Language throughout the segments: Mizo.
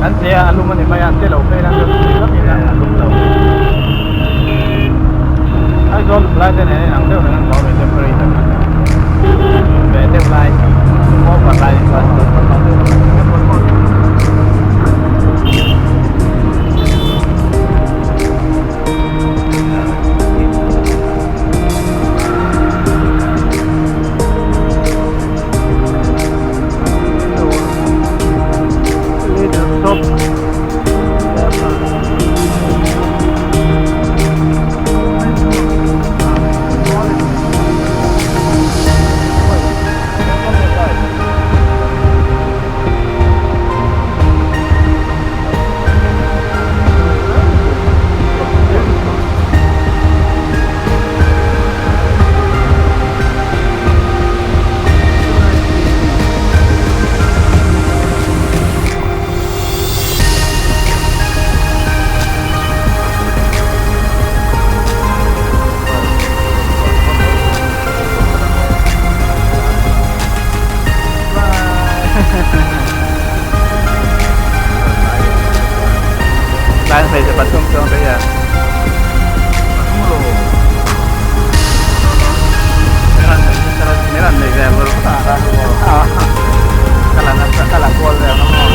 An che a, a lum a ni mai a, an che lo phei la chuan tui vak in a lum lo. Aizawl lum lai te nen a inang deuh reng an lo ve temperature kha chu. Ve deuh lai, lum over lai ni chuan. Tlai hmeichhe pathum chuang te hian min rawn nuih ve vur vur a ka la nasa ka la kual vel ang maw.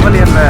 va lian ve.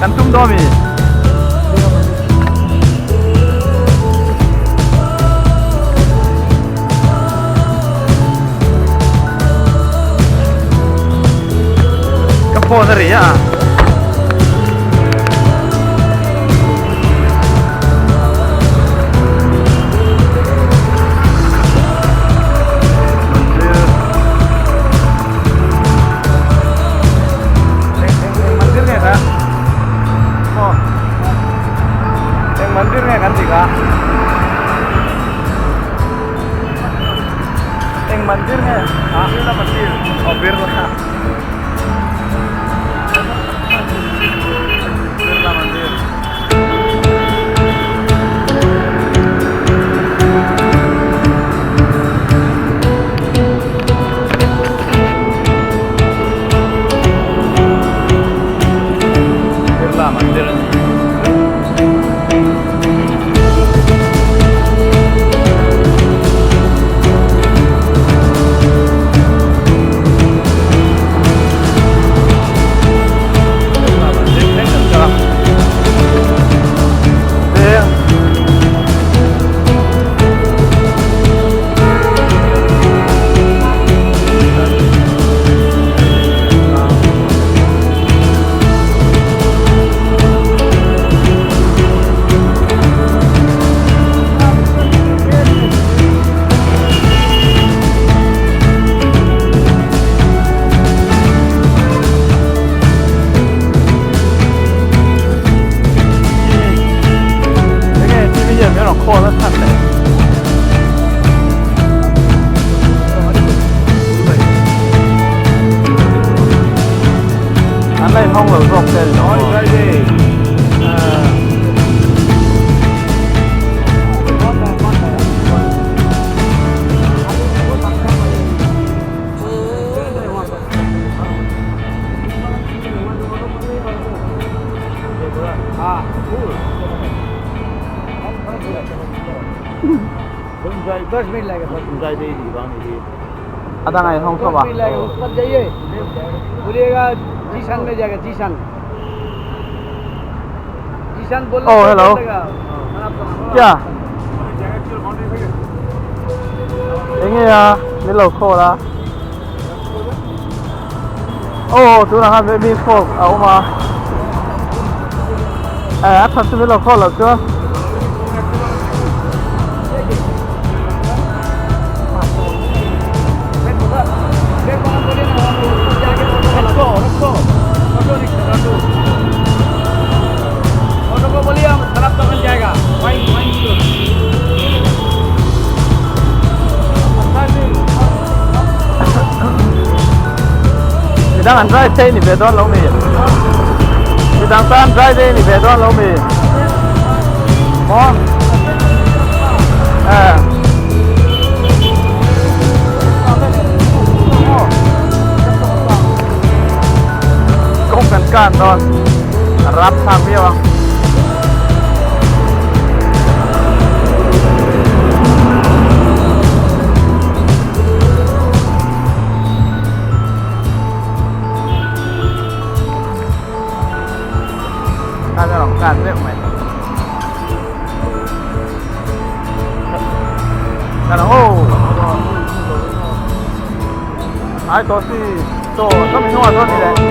Kan tum dawn mi. Ka phone a ri a. Mandir nge kha? Oh. Eng mandir nge kan ti kha? Eng mandir nge? Ah, Birla mandir. Oh, Birla. Birla mandir. Birla mandir a ni. Birla mandir thleng kan kal a. Veng. Enge TV hian min rawn call a chhan leh. An la inhawng lo zawk te ni maw? A dang a inhawng tho a. Oh hello. Kya? Enge a min lo call a. Oh tunah khan mi call a awm a. Eh a that chu min lo call loh chuan. Midang an drive thei ni ve dawn lo mi? Midang tan drive thei ni ve dawn lo mi? Maw? Eh. Kawng kan kan dawn. A rap thlak viau ang. Hnai tawh si chaw chawmi hnungah chuan ni leh.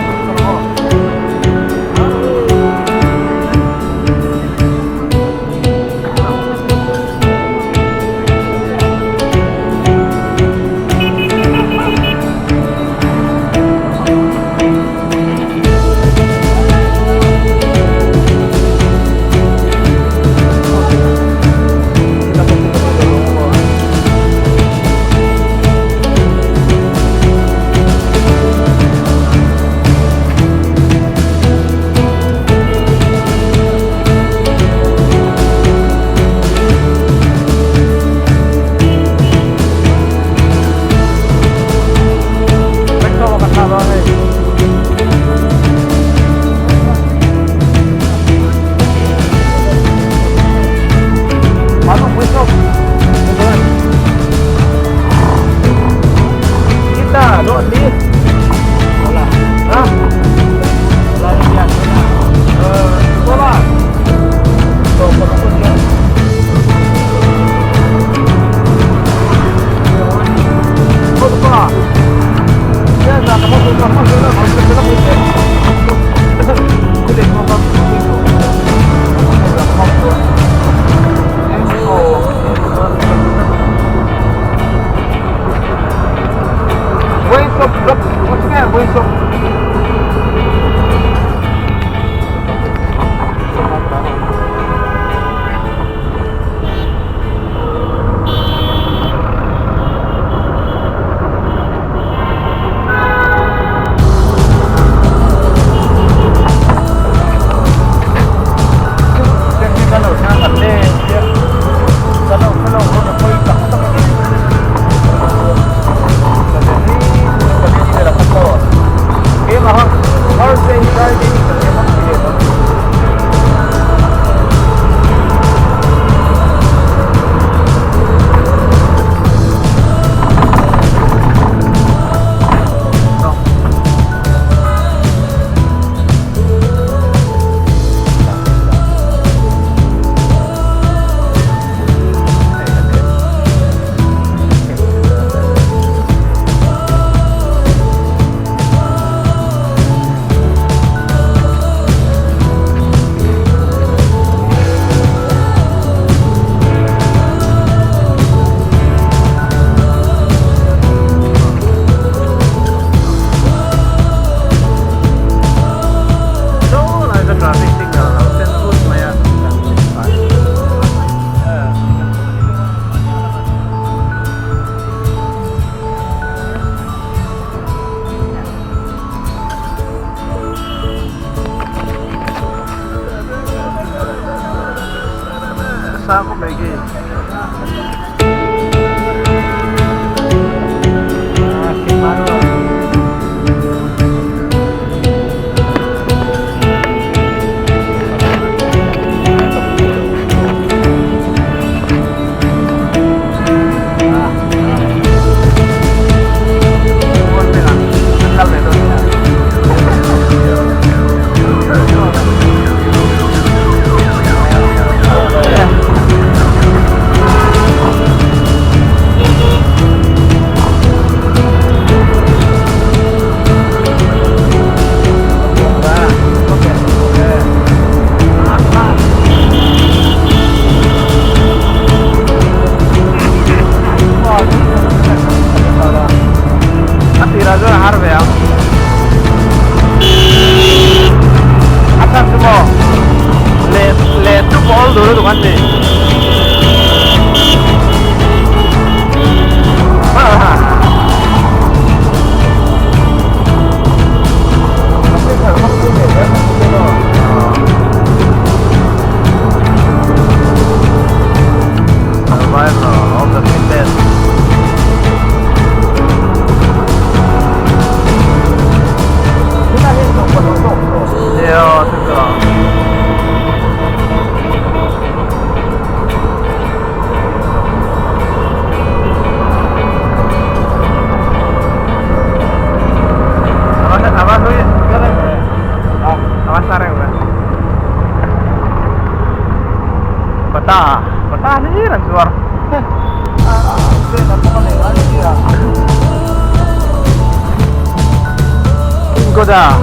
Pagoda.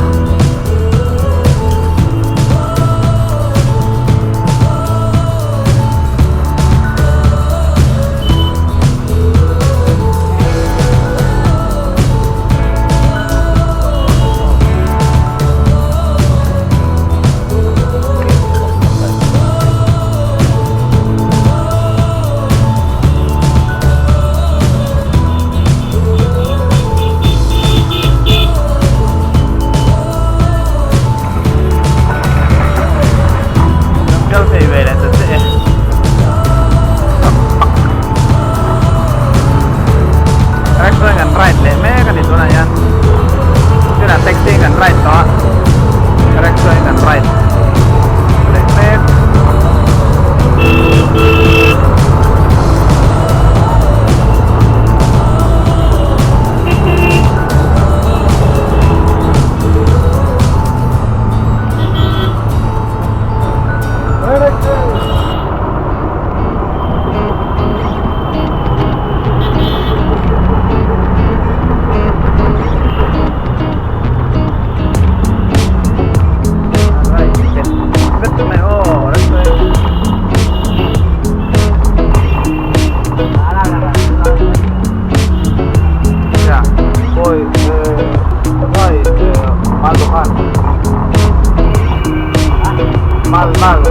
Kal thei ve leh ta che e. Restaurant kan ride leh mek a ni tunah hian tunah taxi kan ride tawh a restaurant kan ride leh mek. Mal mal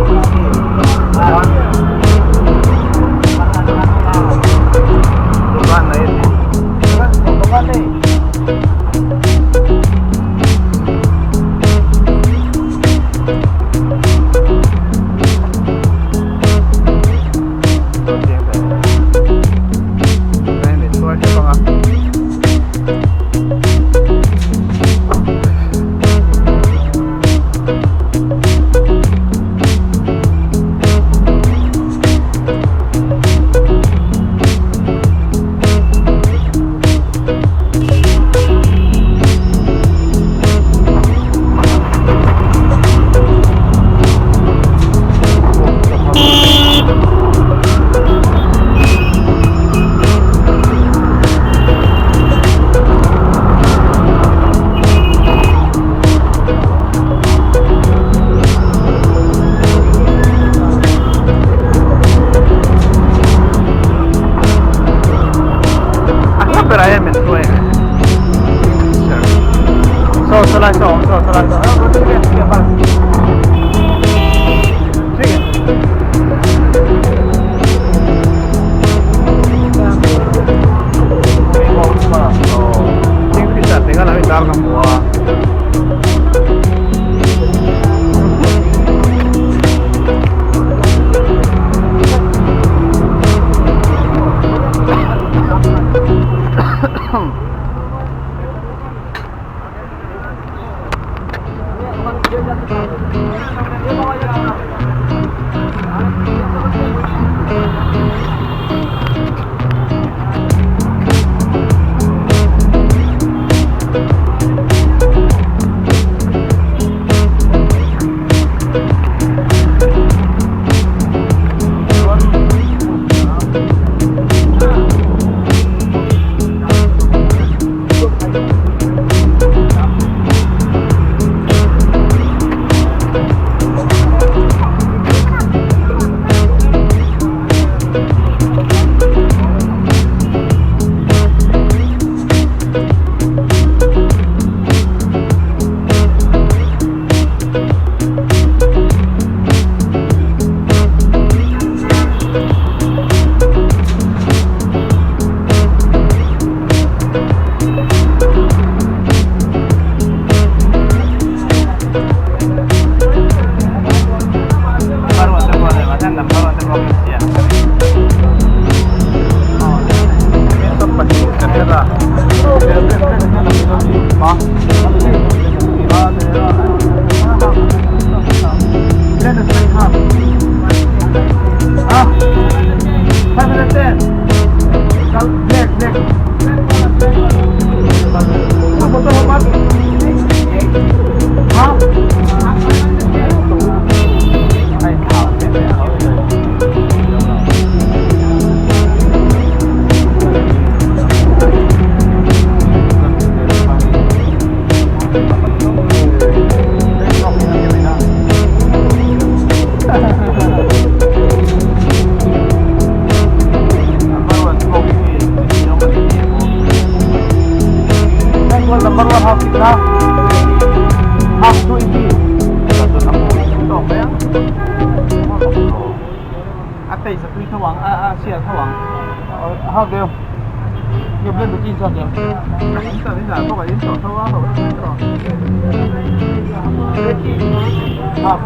A hla berah hian min hruai ang saw saw lai saw saw saw lai saw Kingfisher tih kha lo intar ka hmu a. Number one half kitna half two easy. Tawk mai ang. A taste a tui tho ang, a a sial tho ang. Half deuh. Nge blend tu chin chuan deuh. In chuan in zah bawk a, in tawh tho a, ho em tawh. Half.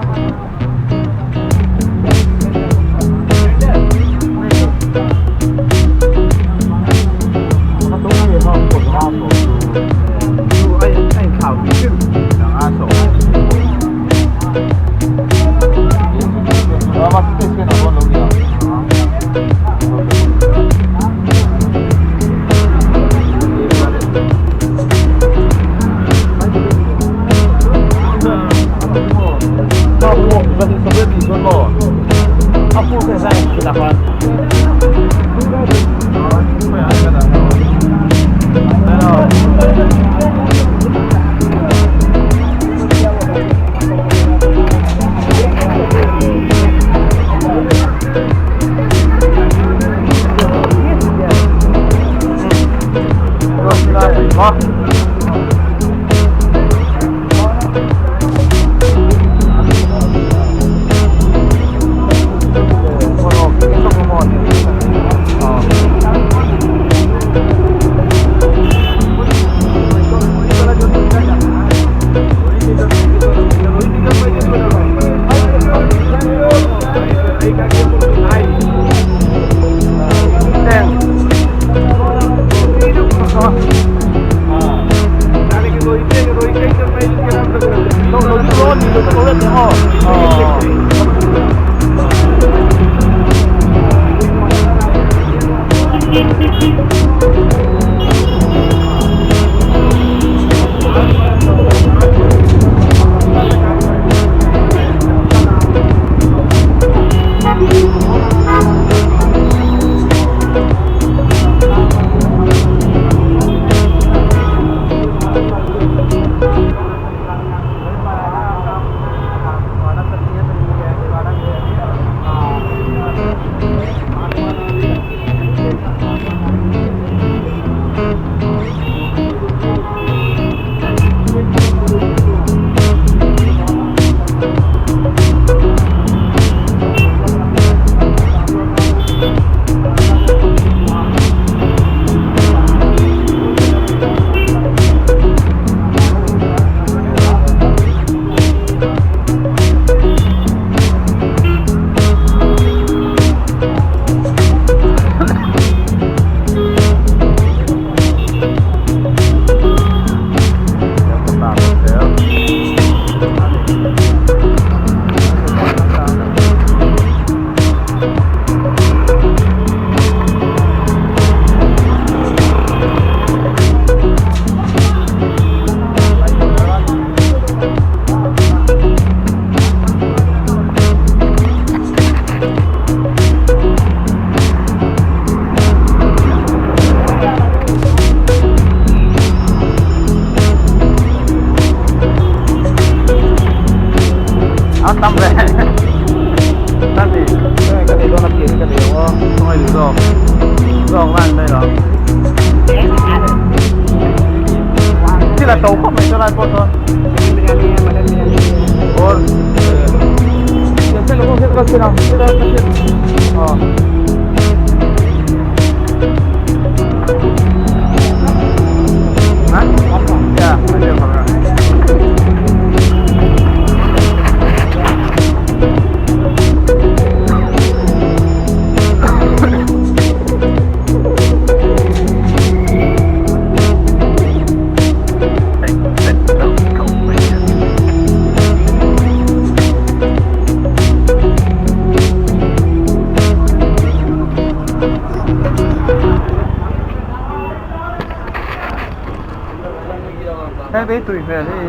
Hei tui hmel hi.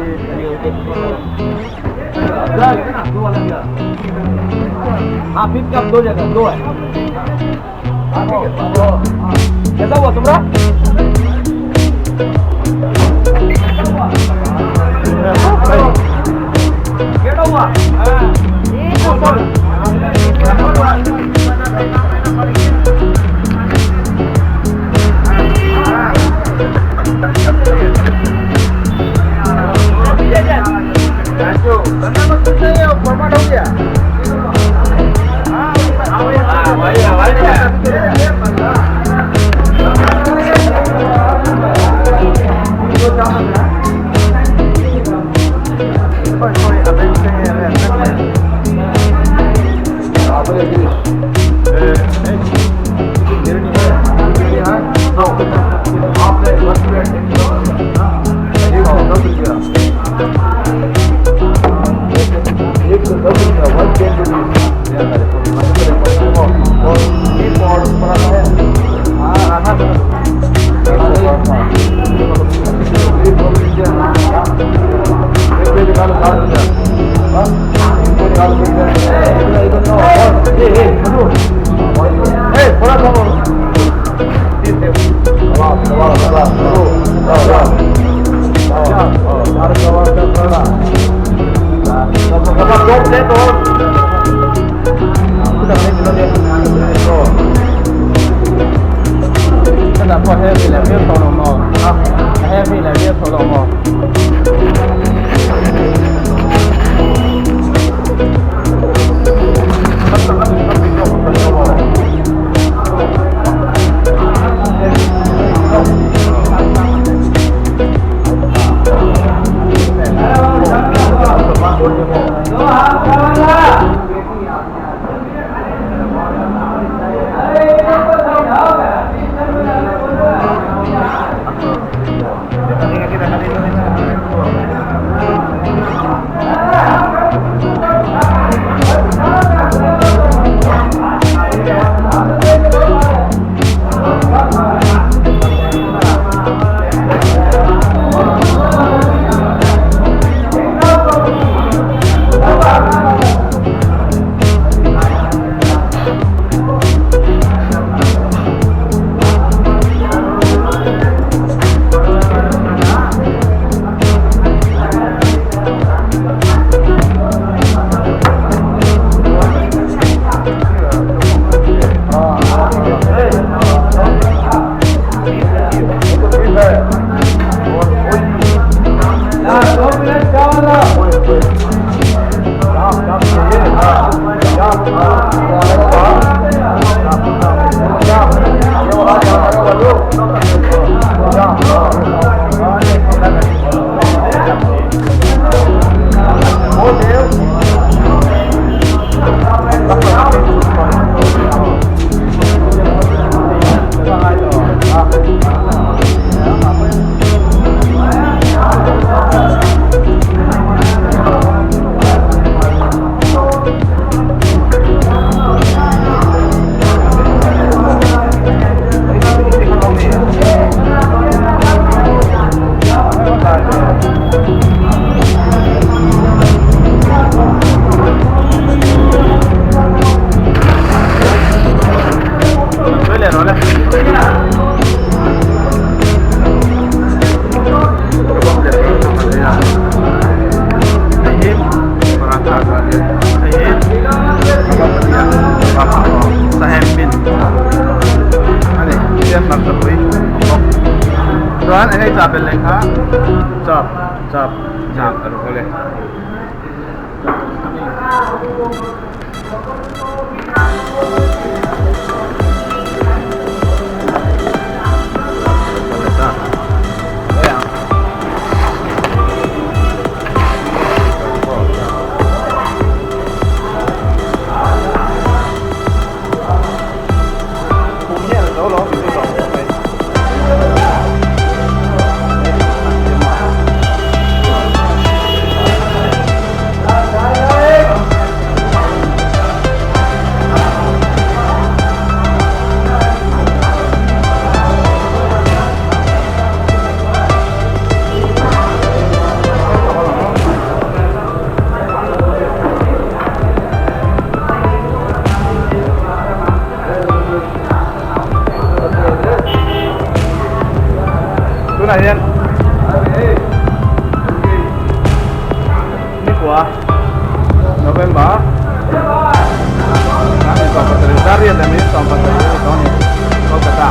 Tunah hian nikua November dariat leh minute 17 a ni tawh a ni Kolkata.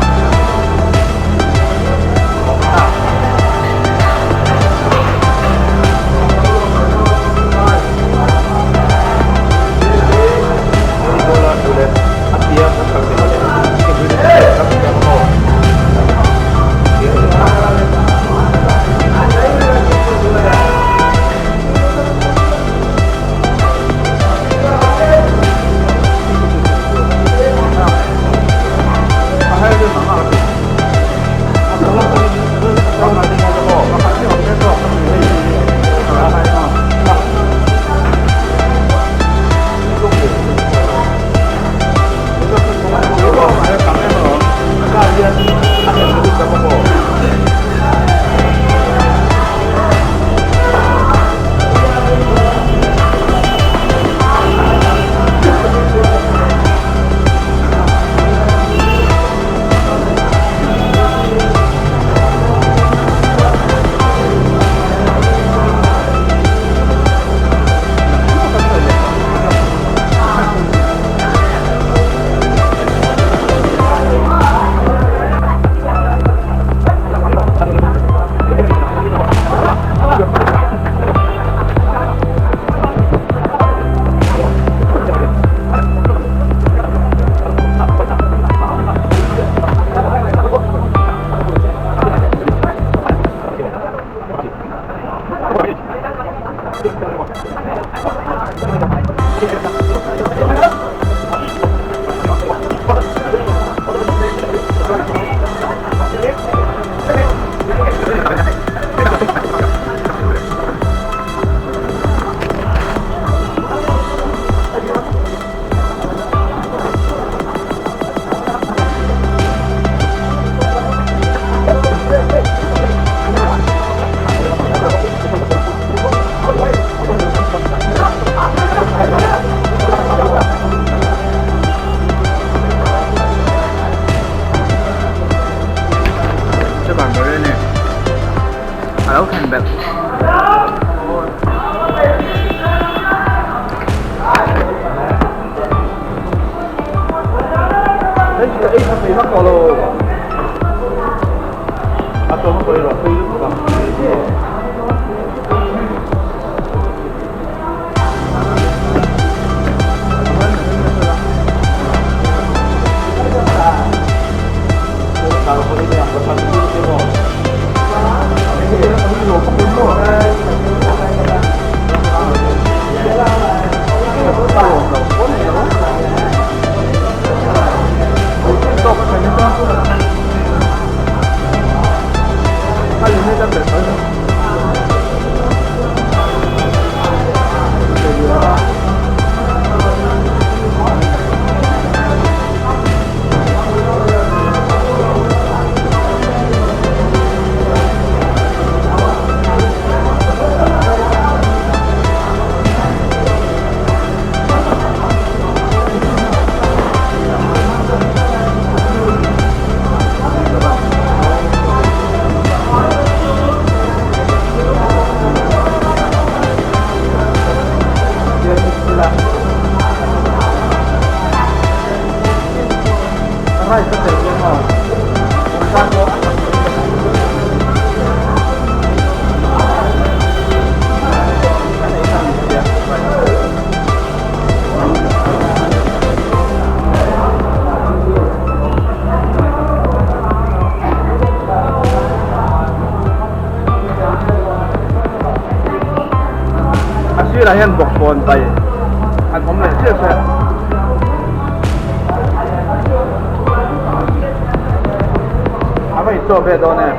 A lo thlen belh. A sirah hian bawkbawn pai an awm leh chiah se. A va inchawh ve dawn em?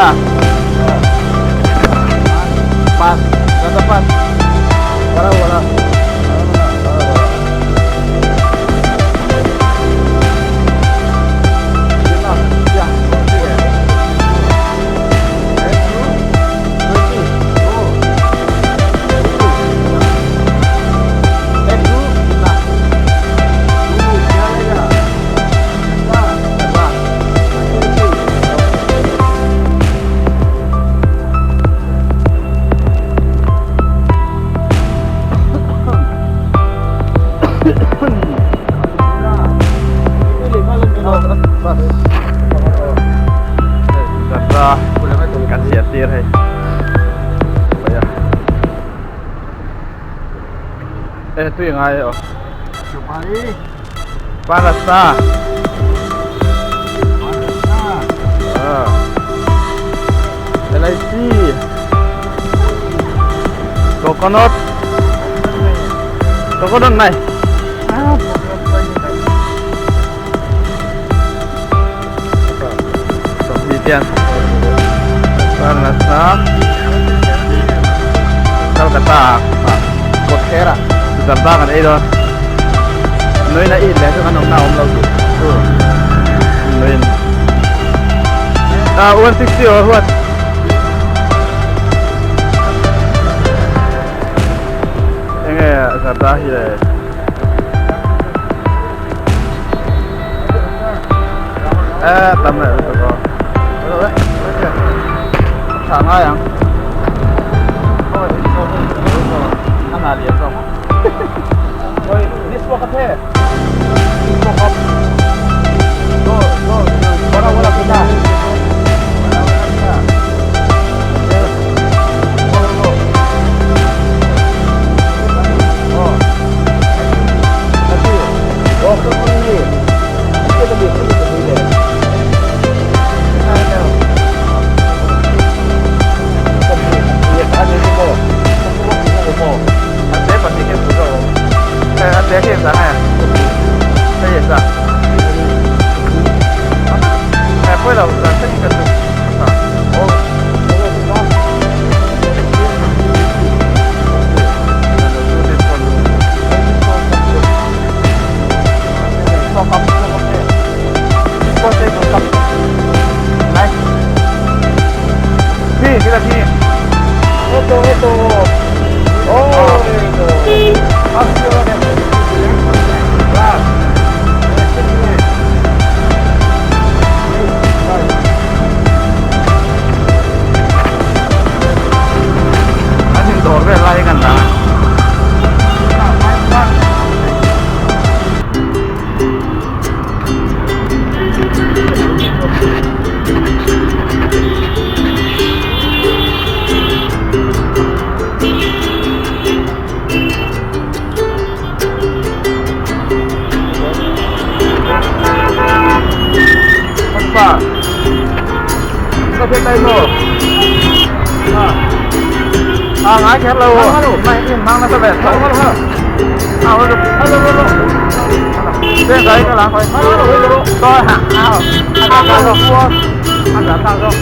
na. Pan, kata pan. Wala wala. Kan siat tir hei. E tui ngai o. Parasa. LIC. Coconut. Coconut này. Sawhnih Parasa. Calcutta kawt kher a zarda kan ei dawn nuin a it leh chu kan awmna a awm lo tih chu nuin ah 160 or what enge zarda hi le eh tam leh lutuk aw tha ngai ang An indawr vel lai kan la À, ngái khét lâu rồi. Mày mang nó về. Bên đấy nó làm thôi. Tôi hả? Ăn ăn rồi. Ăn cả tao rồi.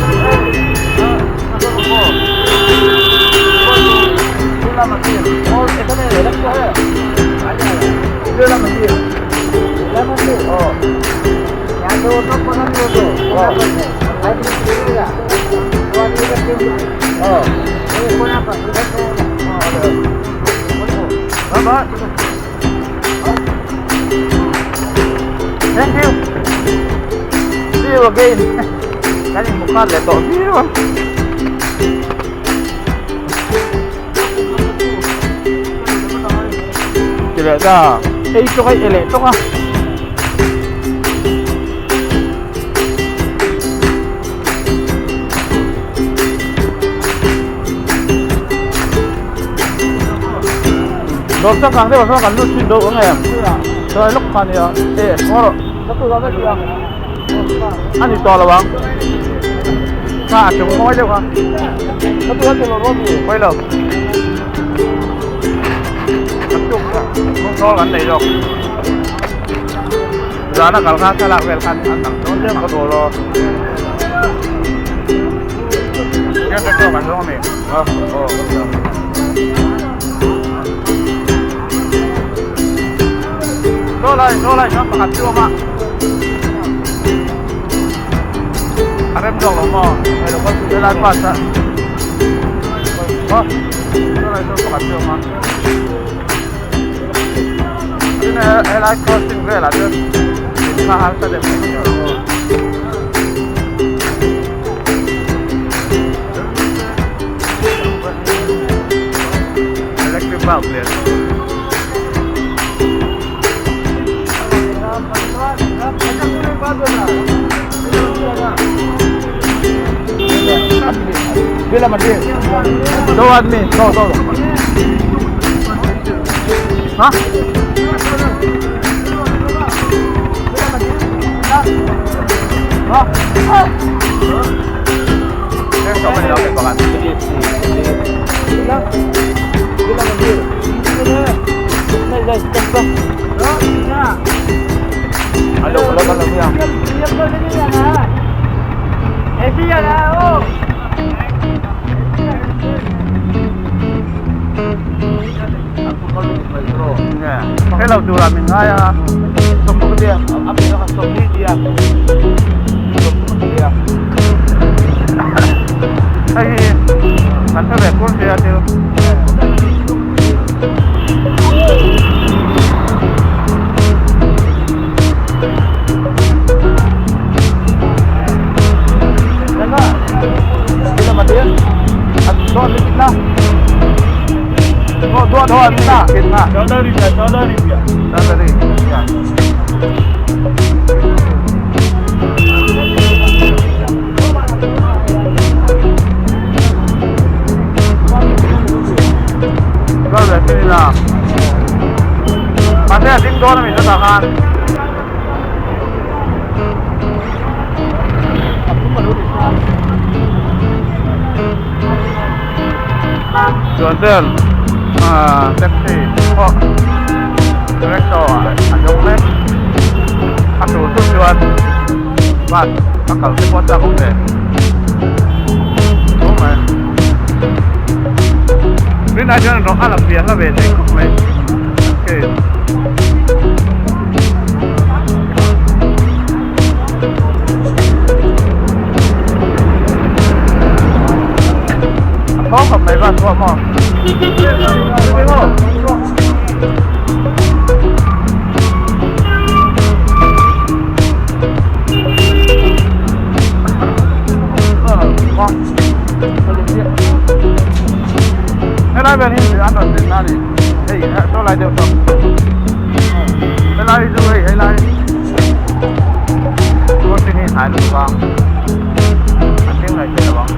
Thank you. See you again. Cái này một phát lại tổ viu. Chỉ lệ ta, ei cho cái lệ cho à. Đồ chắc hàng thế mà sao cần lúc chuyên đồ của em. Rồi lúc mà này, ê, ngon rồi. Anh đi to là bang. À, chúng nói đâu hả? Quay lộn. Không có gắn này rồi. Giá là cả khá là về khăn ăn tặng tốn thêm có đồ lo. Hian petrol kan zawng a mi? Aw kan zawng. Saw lai saw lai chuan pakhat chu a awm a. A rem zawk lo maw? Helai bus a. Aw saw lai chuan pakhat chu a awm a. Tin helai crossing velah chuan in kha harsa deuh mai thei ang aw. Electric bulb lian. Do admi, do do. Hả? Hả? He lo tura min ngai a hei hi kan hre ve kur sia thil Mahse a ding dawn a mi chutah khan. Chuan vel taxi pawh rickshaw ah a zawng mek a tur tur chuan bus a kal te pawh a chak awm ve tho mai rinai chuan a lang pian la ve thei khawp mai okay. A thawng khawp mai bus pawh maw Helai vel hi an rawn din na a ni hei saw lai deuh saw helai chu hei helai crossing hi hnai lutuk a an ding ngaih theih lo ang.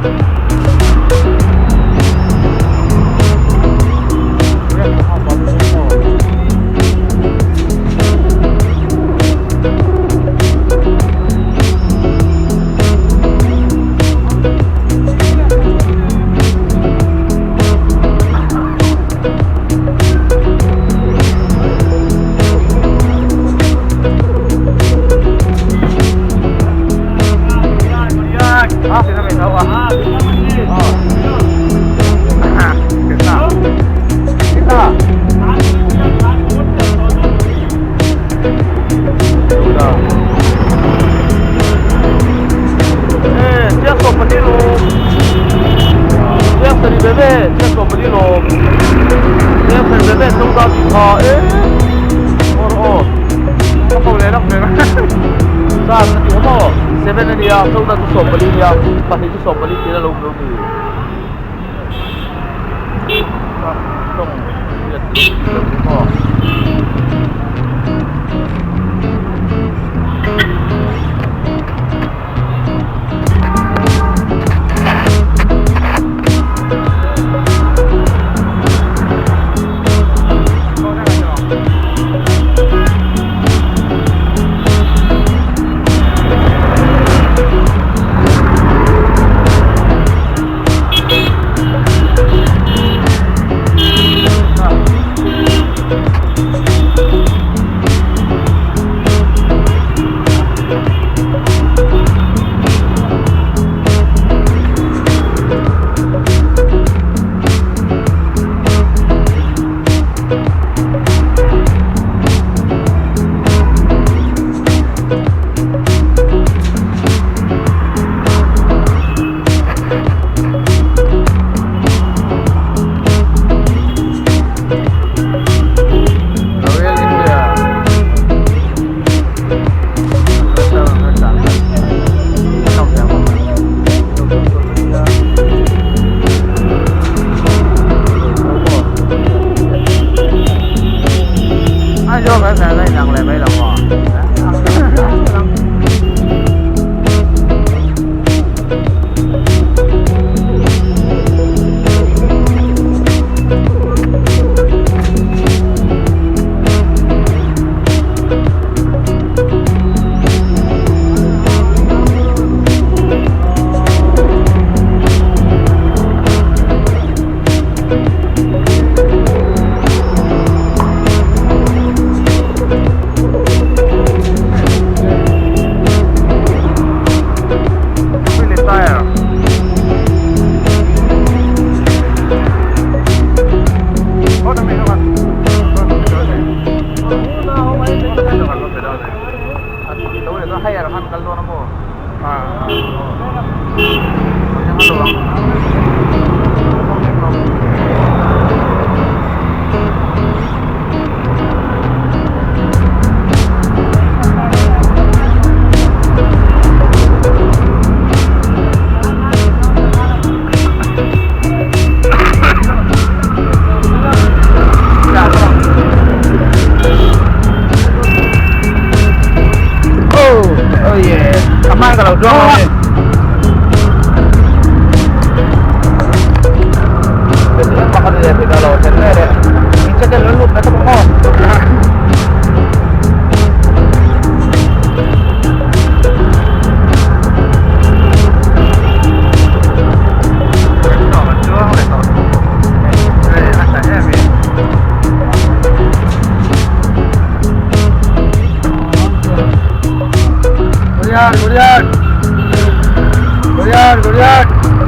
chuan higher khan kal dawn a maw? Oh yeah. A hman ka lo tuang lo ni. Guriat, guriat. Guriat, guriat.